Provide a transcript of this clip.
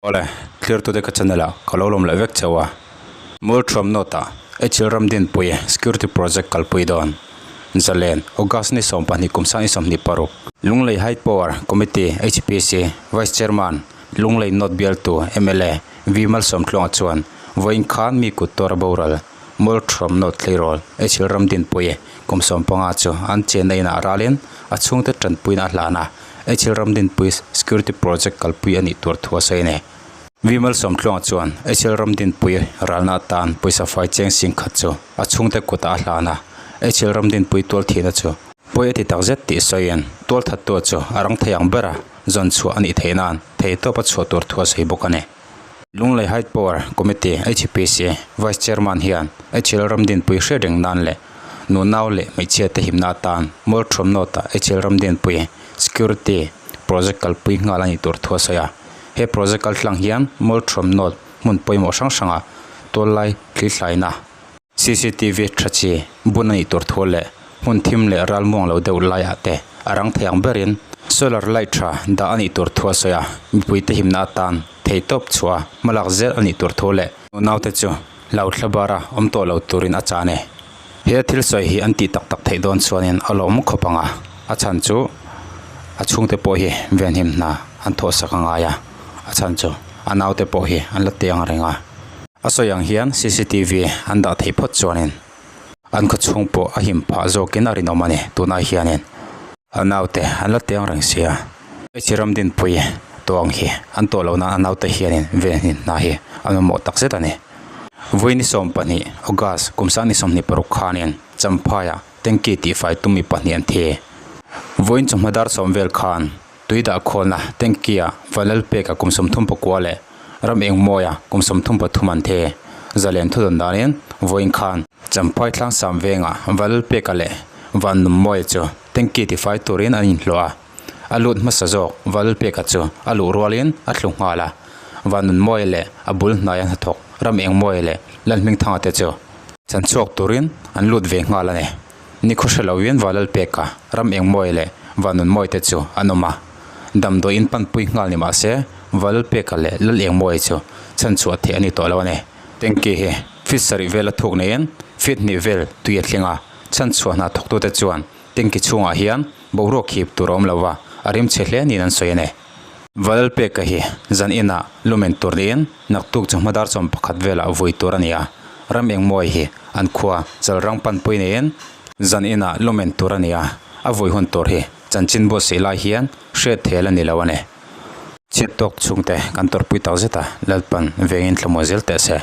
Awle, thlirtute ka channel ah ka lo lawm leh vek chauh a. Mualthuam North ah HL Ramdinpui Security Project kalpui dawn. Zalen, August ni 12 kum 2026. Lunglei High Power Committee, HPC, Vice Chairman, Lunglei North bialtu mla V Malsawmtluanga chuan vawiin khan mi kut tuar a boral. Mualthuam North tleirawl HL Ramdinpui kum 15 chu an chenna inah ralin a chhungte tanpuina a hlan a. HL Ramdinpui Security Project kalpui a nih tur thu a sawi a ni. Vimal Sawmtluanga chuan HL Ramdinpui ralna atan pawisa fai cheng sing khat chu a chhungte kutah a hlan a, HL Ramdinpui tual thihna chu pawi a ti takzet tih sawiin tualthattua chu a rang thei ang bera zawn chhuah a nih theih nan theihtawp a chhuah tur thu a sawi bawk a ni. Lunglei High Power Committee, HPC, Vice Chairman hian HL Ramdinpui hriat reng nan leh nunau leh hmeichhia te himna atan Mualthuam North-ah HL Ramdinpui Security Project kalpui nghal a nih tur thu a sawi a. He project kal tlang hian Mualthuam North hmun pawimawh hrang hrangah tuallai thlithlaina, cctv tha chi bun a nih tur thu leh hmun thim leh ral muang lo deuh laiah te a rang thei ang berin solar light tha dah a nih tur thu a sawi a. Mipuite himna atan theihtawp chhuah hmalak zel a nih tur thu leh naute chu Hlauthla bara awm tawh lo turin a chan e. He thil sawi hi an tih tak tak theih dawn chuanin a lawm khawp ang a, a chhan chu a chhungte pawh hi venhim hna an thawhsak a ngai a, a chhan chu a naute pawh hi an la tiang reng a. A sawi ang hian cctv an dah theih phawt chuanin an khaw chhung pawh a him phah zawkin a rinawm a ni tunah hianin a naute an la tiang reng sia. Hei Ramdinpui tawng hi an tawh loh nan a naute hianin venhim hna hi an mamawh tak zet a ni. Vawi ni 12 August kum 2026 khanin Champhaiah tanky tihfai tum mi pahnih an thi. Vawiin chawhma dar sawm vel khan tui dah khawlna tanky ah Valalpeka kum 34 leh Ram Engmawia kum 33 an thi. Zalen thudawn danin vawiin khan Champhai Tlangsam vengah Valalpeka leh Vannumawia chu tanky tifai turin an inhlawh a. A lut hmasa zawk Valpeka chu a luh rualin a thlu nghal a, Vanunmawia leh a bul hnaia hnathawk Ramengmawia leh Lalhmingthanga te chu chan chhuak turin an lut ve nghal a ni. Nikhaw hre loin Valalpeka, Ramengmawia leh Vanunmawia te chu an awm a, damdawiin panpui nghal ni mah se Valalpeka leh Lalengmawia chu chan chhuah theih a ni tawh lo a ni. Tanky hi feet sarih vel a thuk neiin feet hnih vel tui a tling a, chan chhuah hna thawktute chuan Tanky chhungah hian boruak hip tur a awm lo va, a rim chhe hle niin an sawi a ni. Valalpeka hi zan inah lumen tur niin naktuk chu hmadar chawm pakhat velah vui tur a ni a, ram engmawi hi an khua chalrang panpui niin zan inah lumen tur a ni a, a vui hun tur hi chanchin buatsaih lai hian hriat thel a ni lo a ni. Chhiat tawk chhungte kan tawrhpui tak zet a, Lalpan vengin thlamuah zel teh se.